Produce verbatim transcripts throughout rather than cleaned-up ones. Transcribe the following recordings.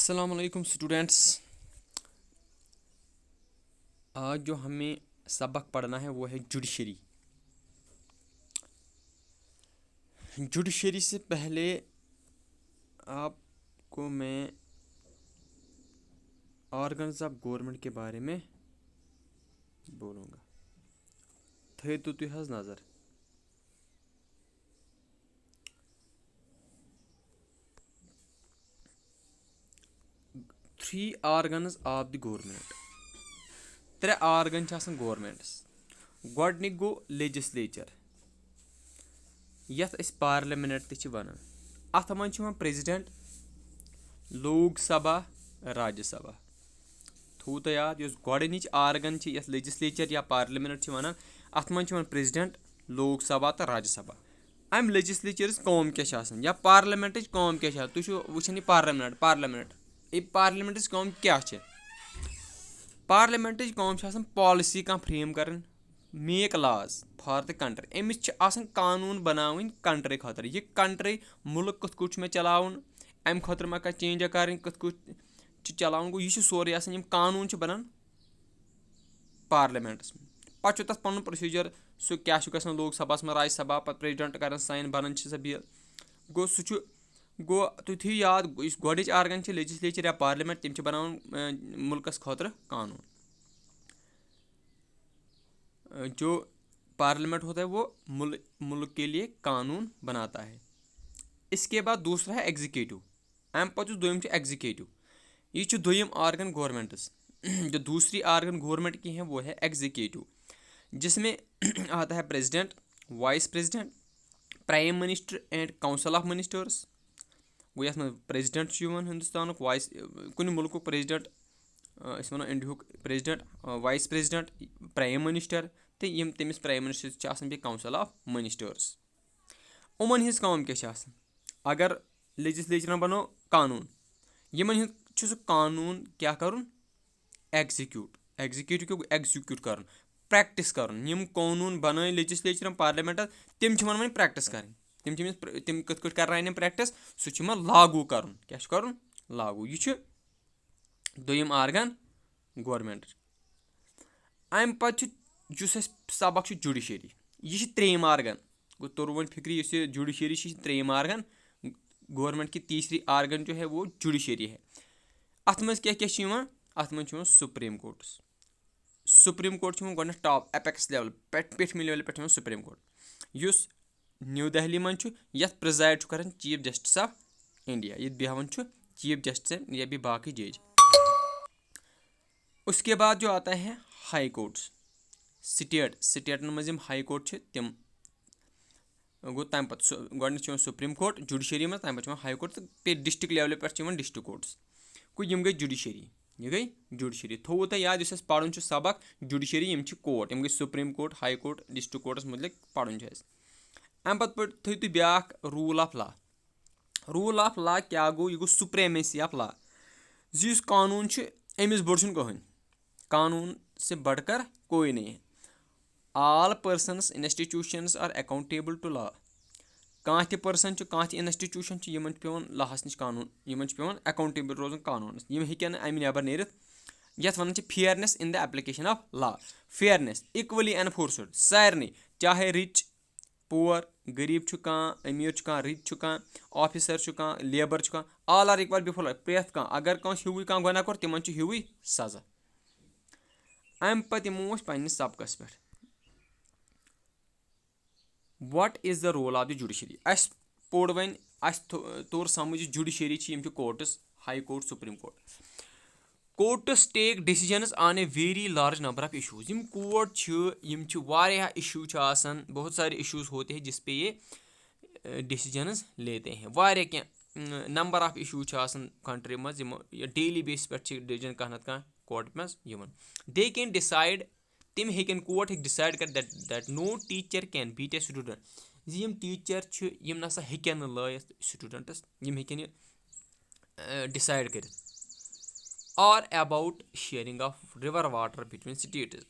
السلام علیکم اسٹوڈنٹس، آج جو ہمیں سبق پڑھنا ہے وہ ہے جوڈیشری۔ جوڈیشری سے پہلے آپ کو میں آرگنز آف گورنمنٹ کے بارے میں بولوں گا۔ تھٲیِو تُہۍ حظ نظر۔ Three organs of the government۔ ترٛےٚ آرگن چھِ آسان گورنمنٹس۔ گۄڈٕنیُک گوٚو لیجسلیچر، یتھ أسۍ پارلیمنٹ تہِ چھِ ونان۔ اتھ منٛز چھِ یِوان پریزیڈنٹ، لوک سبھا، راجیہ سبھا۔ تھوٚو تۄہہِ یاد، یۄس گۄڈٕنِچ آرگن چھِ، یتھ لیجسلیچر یا پارلیمنٹ چھِ ونان، اتھ منٛز چھِ یِوان پریزیڈنٹ، لوک سبھا تہٕ راجیہ سبھا۔ امہِ لیجسلیچرٕچ کٲم کیٛاہ چھِ آسان یا پارلیمنٹٕچ کٲم کیٛاہ چھِ آسان؟ تُہۍ چھِو وٕچھان یہِ پارلیمنٹ، پارلیمنٹ، یہِ پارلیمنٹٕچ کٲم کیٛاہ چھِ؟ پارلیمنٹٕچ کٲم چھِ آسان پالیسی کانٛہہ فریم کرٕنۍ، make laws for the country۔ أمِس چھِ آسان قانوٗن بناوٕنۍ کنٹری خٲطرٕ۔ یہِ کنٹری، مُلک کِتھ کٲٹھۍ چھُ مےٚ چلاوُن، امہِ خٲطرٕ ما کانٛہہ چینجا کرٕنۍ، کِتھ کٲٹھۍ چھُ چلاوُن۔ گوٚو، یہِ چھُ سورُے آسان، یِم قانوٗن چھِ بنان پارلیمنٹس منٛز۔ پتہٕ چھُ تتھ پنُن پروسیجر، سُہ کیٛاہ چھُ گژھان لوک سبھاہس منٛز، راجیہ سبھا، پتہٕ پریزیڈنٹ کران ساین، بنان چھِ سۄ بِل۔ گوٚو، سُہ چھُ، گوٚو، تُہۍ تھٲیِو یاد، یُس گۄڈٕنِچ آرگن چھِ، لیجسلیچر یا پارلیمنٹ، تِم چھِ بناوان، اَ، مُلکس خٲطرٕ قانوٗن۔ اَ، جو پارلیمنٹ ہوتا ہے، وہ مُل-، مُلک کے لیے قانوٗن بناتا ہے۔ اس کے بعد دوسرا ہے ایگزیکیٹو۔ امہِ پتہٕ یُس دوٚیِم چھُ ایگزیکیٹو۔ یہِ چھُ دوٚیِم آرگن گورنمنٹس۔ جو دوسری آرگن گورنمنٹ کی ہے، وہ ہے ایگزیکیٹو، جس میں آتا ہے president, vice president, prime minister and council of ministers. گوٚو، یَتھ منٛز پریزیڈنٹ چھُ یِوان ہندوستانُک، وائس، کُنہِ مُلکُک پریزیڈنٹ، آ، أسۍ وَنو انڈیہُک پریزیڈنٹ، آ، وائس پریزیڈنٹ، پرائم منسٹر، تہٕ یِم تٔمِس پرائم منسٹر چھِ آسان، بیٚیہِ کاؤنسل آف منسٹرس۔ یِمن ہٕنٛز کٲم کیٛاہ چھِ آسان؟ اگر لیجسلیچرن بنوو قانوٗن، یِمن ہُنٛد چھُ سُہ قانوٗن کیٛاہ کرُن؟ ایگزیکیوٹ۔ ایگزیکیٹو کیٛاہ گوٚو؟ ایگزیکیوٹ کرُن، پریکٹس کرُن۔ یِم قونوٗن بنٲے لیجسلیچرن، پارلیمنٹن، تِم چھِ یِمن وۄنۍ پریکٹس کرٕنۍ۔ تِم چھِ أمِس پر-، تِم کِتھ کٲٹھۍ کرناون یِم پریکٹس؟ سُہ چھُ یِمن لاگوٗ کرُن۔ کیٛاہ چھُ کرُن؟ لاگوٗ۔ یہِ چھُ دوٚیِم آرگن گورنمنٹ۔ امہِ پتہٕ چھُ، یُس اَسہِ سبق چھُ جوڈیشری، یہِ چھِ ترٛیٚیِم آرگن۔ گوٚو، توٚر وۄنۍ فِکرِ، یُس یہِ جوڈیشری چھِ، یہِ چھِ ترٛیٚیِم آرگن۔ گورنمنٹ کی تیسری آرگن جو ہے، وہ جوڈیشری ہے۔ اتھ منٛز کیٛاہ کیٛاہ چھِ یِوان؟ اتھ منٛز چھُ یِوان سپریم کورٹس۔ سپریم کورٹ چھُ یِوان گۄڈٕنٮ۪تھ ٹاپ، اپیکس لیول پٮ۪ٹھ، پیٚٹھمہِ لیولہِ پٮ۪ٹھ چھُ یِوان سپریم کورٹ، یُس نیو دہلی منٛز چھُ، یَتھ پرزائڈ چھُ کران چیف جسٹس آف انڈیا، ییٚتہِ بیٚہوان چھُ چیف جسٹس یا بیٚیہِ باقٕے جج۔ اس کے بعد جو آتا ہے ہائی کورٹس، سٹیٹ، سٹیٹن منٛز یِم ہائی کورٹ چھِ تِم۔ گوٚو، تَمہِ پتہٕ سُہ، گۄڈٕنٮ۪تھ چھُ یِوان سپریم کورٹ جوڈیشری منٛز، تَمہِ پتہٕ چھُ یِوان ہائی کورٹ تہٕ بیٚیہِ ڈسٹرکٹ لیولہِ پٮ۪ٹھ چھِ یِوان ڈسٹرکٹ کورٹس۔ گوٚو، یِم گٔے جوڈیشری، یہِ گٔے جوڈیشری۔ تھوٚوُ تۄہہِ یاد، یُس اَسہِ پَرُن چھُ سبق جوڈیشری، یِم چھِ کورٹ، یِم گٔے supreme court, high court, district courts مُتعلق پَرُن چھُ اَسہِ۔ اَمہِ پَتہٕ پٲٹھۍ تھٲیِو تُہۍ بیٛاکھ rule of law. Rule of law کیٛاہ گوٚو؟ یہِ گوٚو سپریمیسی آف لا، زِ یُس قانوٗن چھُ، أمِس بوٚڑ چھُنہٕ کٕہٕنۍ، قانوٗن سے بڑھ کر کوئی نہیں۔ All persons institutions are accountable to law۔ کانٛہہ تہِ پٔرسن چھُ، کانٛہہ تہِ انسٹیٹیوٗشن چھُ، یِمن چھُ پٮ۪وان لاہس نِش قانوٗن، یِمن چھُ پٮ۪وان اکاؤنٹیبل روزُن قانوٗنس، یِم ہیٚکن نہٕ امہِ نٮ۪بر نیٖرِتھ۔ یتھ ونان چھِ fairness in the application of law۔ Fairness، equally enforced، سارنٕے، چاہے rich، poor، غریٖب چھُ کانٛہہ، أمیٖر چھُ کانٛہہ، rich چھُ کانٛہہ، officer چھُ کانٛہہ، labour چھُ کانٛہہ، all are equal before law۔ پرٛٮ۪تھ کانٛہہ، اگر کٲنٛسہِ ہیوٗوٕے کانٛہہ گۄناہ کوٚر، تِمن چھُ ہیوٗوٕے سزا۔ امہِ پتہٕ یِمو أسۍ پننِس سبقس پٮ۪ٹھ۔ What is the role of the judiciary؟ اَسہِ پوٚر وۄنۍ، اَسہِ تھو-، توٚر سمجھ، یہِ جوڈیشری چھِ، یِم چھِ courts, high court, supreme court. Courts take decisions on a very large number of issues۔ یِم کورٹ چھِ، یِم چھِ واریاہ issue چھِ آسان، بہت سارے issues ہوتے ہیں جس پہ یہ، اے، decisions لیتے ہیں۔ واریاہ کینٛہہ، اۭں، number of issues چھِ آسان کنٹری منٛز، یِم daily basis پٮ۪ٹھ چھِ decision کانٛہہ نتہٕ کانٛہہ کورٹ منٛز یِوان۔ They can decide، تِم ہیٚکن، کورٹ ہیٚکہِ decide کٔرِتھ that, that no teacher can beat a student، زِ یِم ٹیٖچر چھِ، یِم نسا ہیٚکن نہٕ لٲیِتھ سٹوڈنٹس، یِم ہیٚکن یہِ، اے، decide کٔرِتھ۔ Or about sharing of river water between states،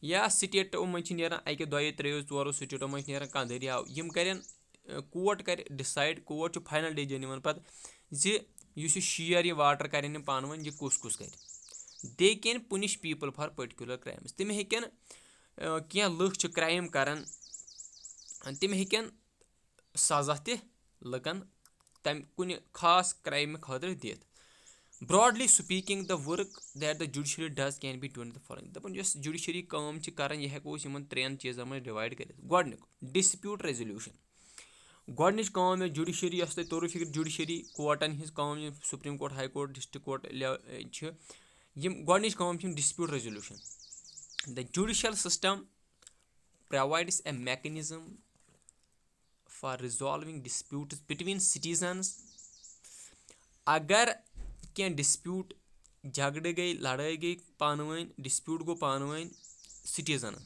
یا سٹیٹو منٛز چھِ نیران اکہِ دۄیہِ ترٛیٚیو ژورو سٹیٹو منٛز چھِ نیران کانٛہہ دٔریاو، یِم کرن، اے، کورٹ کرِ decide، کورٹ چھُ final decision نِوان پتہٕ زِ یُس یہِ شِیر، یہِ واٹر کَرن یِم پانہٕ ؤنۍ، یہِ کُس کُس کَرِ؟ They can punish people for particular crimes. تِم ہیٚکن، آ، کینٛہہ لُکھ چھِ کرٛایم کَران، تِم ہیٚکن سزا تہِ لُکن تَمہِ کُنہِ خاص کرٛایمہِ خٲطرٕ دِتھ. Broadly speaking, the work that the judiciary does can be divided into the following. دَپان، یۄس جُڈِشری کٲم چھِ کَران، یہِ ہٮ۪کو أسۍ یِمَن ترٛٮ۪ن چیٖزَن منٛز ڈِوایڈ کٔرِتھ۔ گۄڈٕنیُک، dispute resolution. گۄڈٕنِچ کٲم یۄس جُڈِشری، یۄس تۄہہِ توٚرُو فِکرِ، جُڈِشری کوٹَن ہِنٛز کٲم، یِم سُپریٖم کورٹ، ہاے کورٹ، ڈِسٹِرٛکٹ کورٹ لے-، چھِ، یِم گۄڈٕنِچ کٲم چھِ یِم dispute resolution. The judicial system provides a mechanism for resolving disputes between citizens. اگر کینٛہہ dispute، جھگڑٕ گٔے، لڑٲے گٔے پانہٕ ؤنۍ، dispute گوٚو پانہٕ ؤنۍ سٹیزنن،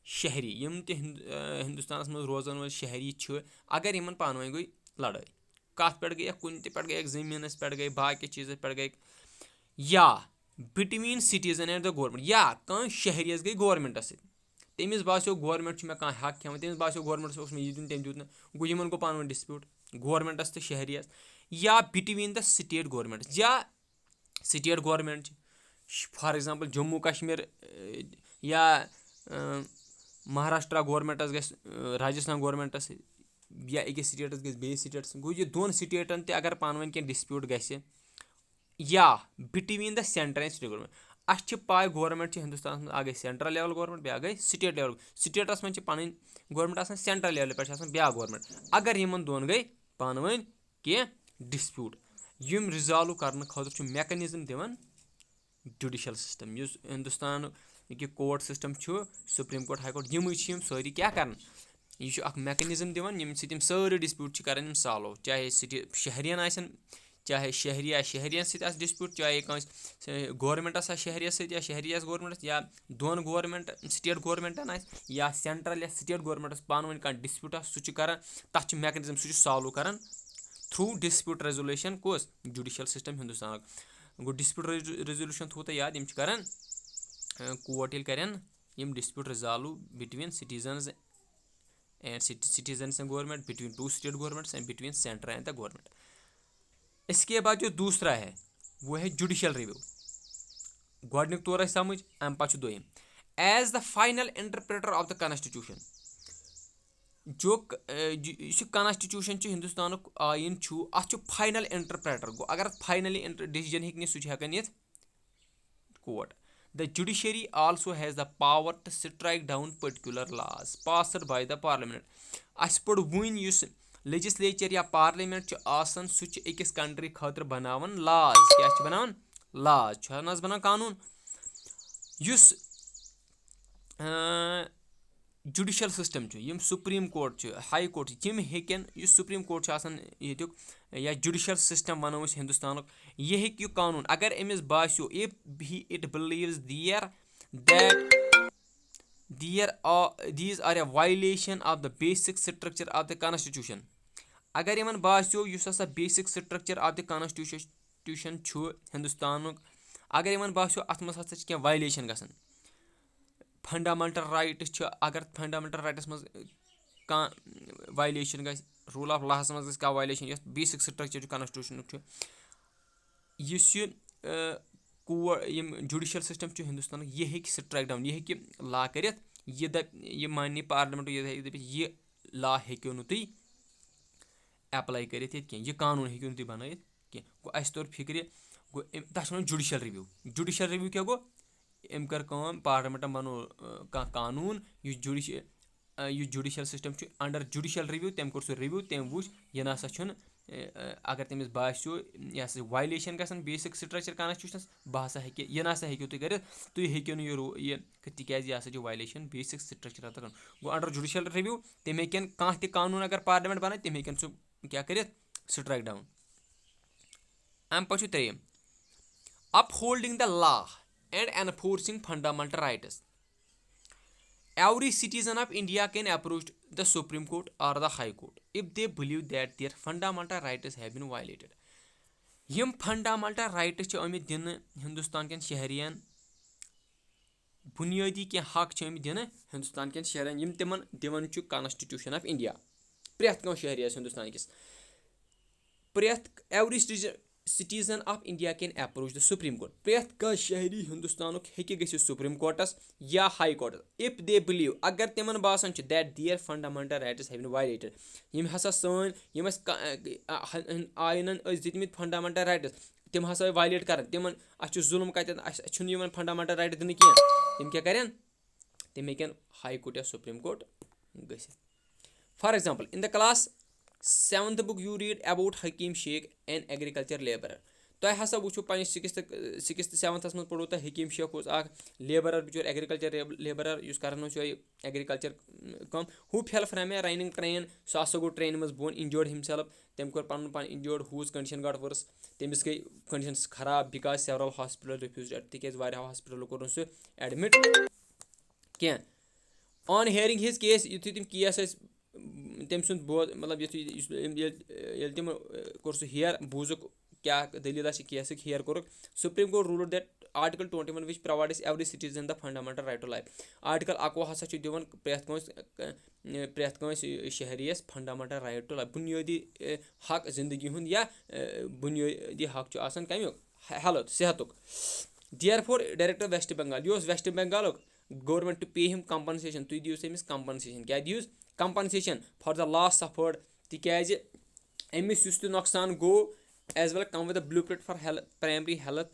شہری، یِم تہِ ہند-، آ، ہندوستانس منٛز روزن وٲلۍ شہری چھِ، اگر یِمن پانہٕ ؤنۍ گٔے لڑٲے، کتھ پٮ۪ٹھ گٔیکھ، کُنہِ تہِ پٮ۪ٹھ گٔیکھ، زٔمیٖنس پٮ۪ٹھ گٔے، باقٕے چیٖزس پٮ۪ٹھ گٔے، یا between citizen and the government، یا کانٛہہ شہریس گٔے گورمنٹس سۭتۍ، تٔمِس باسیو گورمنٹ چھُ مےٚ کانٛہہ حق کھٮ۪وان، تٔمِس باسیو گورمنٹس اوس مےٚ یہِ دیُن، تٔمۍ دیُت نہٕ، گوٚو یِمن گوٚو پانہٕ ؤنۍ dispute، گورمنٹس تہٕ شہریس، یا between the state government، یا سٹیٹ گورمنٹ چھِ، for example Jammu Kashmir, A, یا، اے، مہاراشٹرا گورمنٹس گژھِ، اے، راجستھان گورمنٹس سۭتۍ، یا أکِس سٹیٹس گژھِ بیٚیِس سٹیٹس سۭتۍ۔ گوٚو، یہِ دۄن سٹیٹن تہِ اگر پانہٕ ؤنۍ کینٛہہ dispute گژھِ، یا between the centre and state government، اَسہِ چھِ پاے گورمنٹ چھِ ہندوستانس منٛز، اکھ گٔے سینٹرل لیول گورمنٹ، بیٛاکھ گٔے سٹیٹ لیول۔ سٹیٹس منٛز چھِ پنٕنۍ گورمنٹ آسان، سینٹرل لیولہِ پٮ۪ٹھ چھِ آسان بیٛاکھ گورمنٹ۔ اگر یِمن دۄن گٔے پانہٕ ؤنۍ کینٛہہ dispute، یِم resolve کرنہٕ خٲطرٕ چھُ mechanism دِوان جُڈِشل سسٹم، یُس ہندوستانُک یہِ کورٹ سسٹم چھُ، سپریم کورٹ، ہاے کورٹ، یِمٕے چھِ یِم سٲری کیٛاہ کران۔ یہِ چھُ اکھ mechanism دِوان، ییٚمہِ سۭتۍ یِم سٲری dispute چھِ کران، یِم solve، چاہے سٹی-، شہرین آسن، چاہے شہری آسہِ، شہرین سۭتۍ آسہِ dispute، چاہے کٲنٛسہِ، اے، گورمنٹس آسہِ شہریس سۭتۍ یا شہری آسہِ گورمنٹس، یا دۄن گورمنٹ، سٹیٹ گورمنٹن آسہِ، یا سینٹرل یا سٹیٹ گورمنٹس پانہٕ ؤنۍ کانٛہہ dispute آسہِ، سُہ چھُ کران، تتھ چھُ mechanism، سُہ چھُ solve کران through dispute resolution۔ کُس؟ Judicial system ہندوستانُک۔ گوٚو، dispute resolution تھوٚو تۄہہِ یاد، یِم چھِ کران، اے، کورٹ ییٚلہِ کرن یِم dispute resolve between citizens and cit-، citizens and government, between two state governments and between centre and the government. اس کے بعد جو دوسرا ہے، وہ ہے judicial review۔ گۄڈٕنیُک توٚر اَسہِ سمجھ، اَمہِ پتہٕ چھُ دوٚیِم۔ As the final interpreter of the constitution، جو ک-، اے، جُ-، یُس یہِ constitution چھُ، ہندوستانُک آیٖن چھُ، اَتھ چھُ final interpreter۔ گوٚو، اگر اَتھ finally inter-، decision ہیٚکہِ نِتھ، سُہ چھُ ہٮ۪کان نِتھ court. The judiciary also has the power to strike down particular laws passed by the parliament. اَسہِ پوٚر وُنۍ، یُس legislature یا parliament چھُ آسان، سُہ چھُ أکِس country خٲطرٕ بناوان laws۔ کیٛاہ چھِ بناوان؟ Laws۔ چھُ نہ حظ بنان قانوٗن؟ یُس، اۭں، judicial system چھُ، یِم سپریم کورٹ چھُ، ہاے کورٹ چھُ، یِم ہیٚکن، یُس سپریم کورٹ چھُ آسان ییٚتیُک، یا judicial system ونو أسۍ ہندوستانُک، یہِ ہیٚکہِ یہِ قانوٗن، اگر أمِس باسیو، if he, it believes there, that there are, these are a violation of the basic structure of the constitution۔ اگر یِمن باسیو، یُس ہسا basic structure of the constitution چھُ ہندوستانُک، اگر یِمن باسیو، اتھ منٛز ہسا چھِ کینٛہہ violation گژھان، fundamental rights چھِ، اگر fundamental rights منٛز کانٛہہ violation گژھِ، rule of lawس منٛز گژھِ کانٛہہ violation، یۄس basic structure چھُ constitutionُک چھُ، یُس یہِ، اے، کو-، یِم judicial system چھُ ہندوستانُک، یہِ ہیٚکہِ strike down، یہِ ہیٚکہِ law کٔرِتھ، یہِ دَپہِ، یہِ مانہِ parliament، یہِ ہیٚکہِ دٔپِتھ، یہِ law ہیٚکِو نہٕ تُہۍ apply کٔرِتھ ییٚتہِ کینٛہہ، یہِ قانوٗن ہیٚکِو نہٕ تُہۍ بنٲیِتھ کینٛہہ۔ گوٚو، اَسہِ توٚر فِکرِ، گوٚو، أمۍ، تَتھ چھِ وَنان judicial review۔ Judicial review کیٛاہ گوٚو؟ أمۍ کٔر کٲم، parliamentن بنوو، اے، کانٛہہ قانوٗن، یُس judicial، اے، یُس judicial system چھُ under judicial review، تٔمۍ کوٚر سُہ review، تٔمۍ وُچھ، یہِ نہ سا چھُنہٕ، اے، اے، اگر تٔمِس باسیو، یہِ ہسا violation گژھان basic structure constitutionس، بہٕ ہسا ہیٚکہِ، یہِ نہ سا ہیٚکِو تُہۍ کٔرِتھ، تُہۍ ہیٚکِو نہٕ یہِ رو-، یہِ کٔرِتھ، تِکیٛازِ یہِ ہسا چھُ violation basic structure۔ گوٚو، under judicial review، تٔمۍ ہیٚکن کانٛہہ تہِ قانوٗن اگر parliament بنایہِ، تٔمۍ ہیٚکن سُہ کیٛاہ کٔرِتھ؟ Strike down۔ اَمہِ پتہٕ چھُ ترٛیٚیِم، upholding the law and enforcing fundamental rights۔ Every citizen of India can approach the Supreme Court or the High Court if they believe that their fundamental rights have been violated۔ یِم fundamental rights چھِ آمٕتۍ دِنہٕ ہندوستان کٮ۪ن شہرین، بُنیٲدی کینٛہہ حق چھِ آمٕتۍ دِنہٕ ہندوستان کٮ۪ن شہرین، یِم تِمن دِوان چھُ Constitution of India۔ پرٛٮ۪تھ کانٛہہ شہری آسہِ ہندوستان کِس، پرٛٮ۪تھ، every citizen، citizen of India can approach the Supreme Court. پرٛٮ۪تھ کانٛہہ شہری ہندوستانُک ہیٚکہِ گٔژھِتھ سپریم کورٹس یا high courts, if they believe، اگر تِمن باسان چھُ that their fundamental rights have been violated، یِم ہسا سٲنۍ، یِم اَسہِ کا-، آ-، آ-، آینن ٲسۍ دِتمٕتۍ fundamental rights، تِم ہسا وایلیٹ کران، تِمن، اَسہِ چھُ ظُلم کَتٮ۪ن، اَسہِ چھُنہٕ یِمن fundamental rights دِنہٕ کینٛہہ، تِم کیٛاہ کرن؟ تِم ہیٚکن ہائی کورٹ یا سپریم کورٹ گٔژھِتھ۔ For example, in the class seventh book you read about Hakim Sheikh, an agriculture laborer. تۄہہِ ہسا وٕچھِو پننِس سِکِستھ، سِکِستھ سیونتھس منٛز پوٚرُو تۄہہِ حکیٖم شیخ اوس اکھ لیبرر، بِچور ایگریکلچر لیبرر، یُس کران اوس یِہوٚے ایگریکلچر کٲم۔ Who fell from a running train، سُہ ہسا گوٚو ٹرینہِ منٛز بۄن، injured himself، تٔمۍ کوٚر پنُن پان injured، whose condition got worse، تٔمِس گٔے conditions خراب، because several hospital refused، تِکیازِ واریاہو ہاسپٹلو کوٚر نہٕ سُہ ایڈمِٹ کینٛہہ۔ On hearing his case، یُتھُے تِم کیس ٲسۍ، تٔمۍ سُنٛد بوز-، مطلب، یُتھُے یُس، ییٚلہِ، ییٚلہِ تِمو، اے، کوٚر سُہ ہِیَر، بوٗزُکھ کیٛاہ دٔلیٖلہ چھِ کیسٕکۍ، ہِیَر کوٚرُکھ، Supreme Court ruled that Article twenty one, which provides every citizen the fundamental right to life، article اَکوُہ ہسا چھُ دِوان پرٛٮ۪تھ کٲنٛسہِ، اے، پرٛٮ۪تھ کٲنٛسہِ شہریَس fundamental right to life، بُنیٲدی، اے، حق زندگی ہُنٛد یا، اے، بُنیٲدی حق چھُ آسان کَمیُک؟ Health، صحتُک۔ Therefore director West Bengal، یہِ اوس waste بنگالُک، government to pay him compensation، تُہۍ دِیِو سا أمِس compensation۔ کیٛاہ دِیِوس؟ Compensation for the loss suffered، تِکیٛازِ أمِس یُس تہِ نۄقصان گوٚو، as well come with a blueprint for health، primary health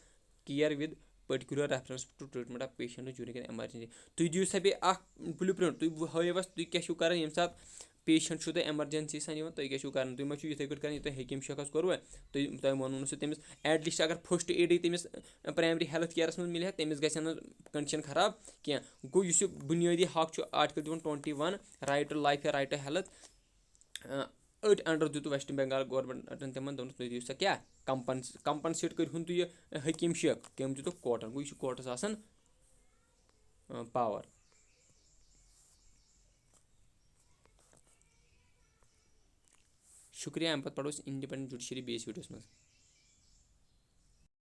care with particular reference to treatment of patient during an emergency۔ تُہۍ دِیِو سا بیٚیہِ اکھ blueprint، تُہۍ ہٲیِو اَسہِ تُہۍ کیٛاہ چھِو کران ییٚمہِ ساتہٕ patient چھُو تۄہہِ emergency سان یِوان، تُہۍ کیٛاہ چھِو کران؟ تُہۍ ما چھِو یِتھَے پٲٹھۍ کران یہِ تۄہہِ حکیٖم شیخَس کوٚروٕ؟ تُہۍ، تۄہہِ ووٚنوُ نہٕ سُہ تٔمِس، at least اگر first aid یی تٔمِس primary health careَس منٛز مِلہِ ہا، تٔمِس گژھِ ہا نہٕ condition خراب کینٛہہ۔ گوٚو، یُس یہِ بُنیٲدی حق چھُ، آرٹیکل دِوان twenty one، right to life یا right to health، اۭں، أتھۍ under دیُت ویسٹ بنگال گورمنٹن تِمن، دوٚپنَس، تُہۍ دِیِو سا کیٛاہ؟ Compens-، compensate کٔرِہُن تُہۍ یہِ حکیٖم شیخ۔ کٔمۍ دیُتُکھ؟ کورٹن۔ گوٚو، یہِ چھُ کورٹس آسان، اۭں، power۔ شُکریہ، اَمہِ پتہٕ پَرو أسۍ independent judiciary بیٚیِس videoَس منٛز۔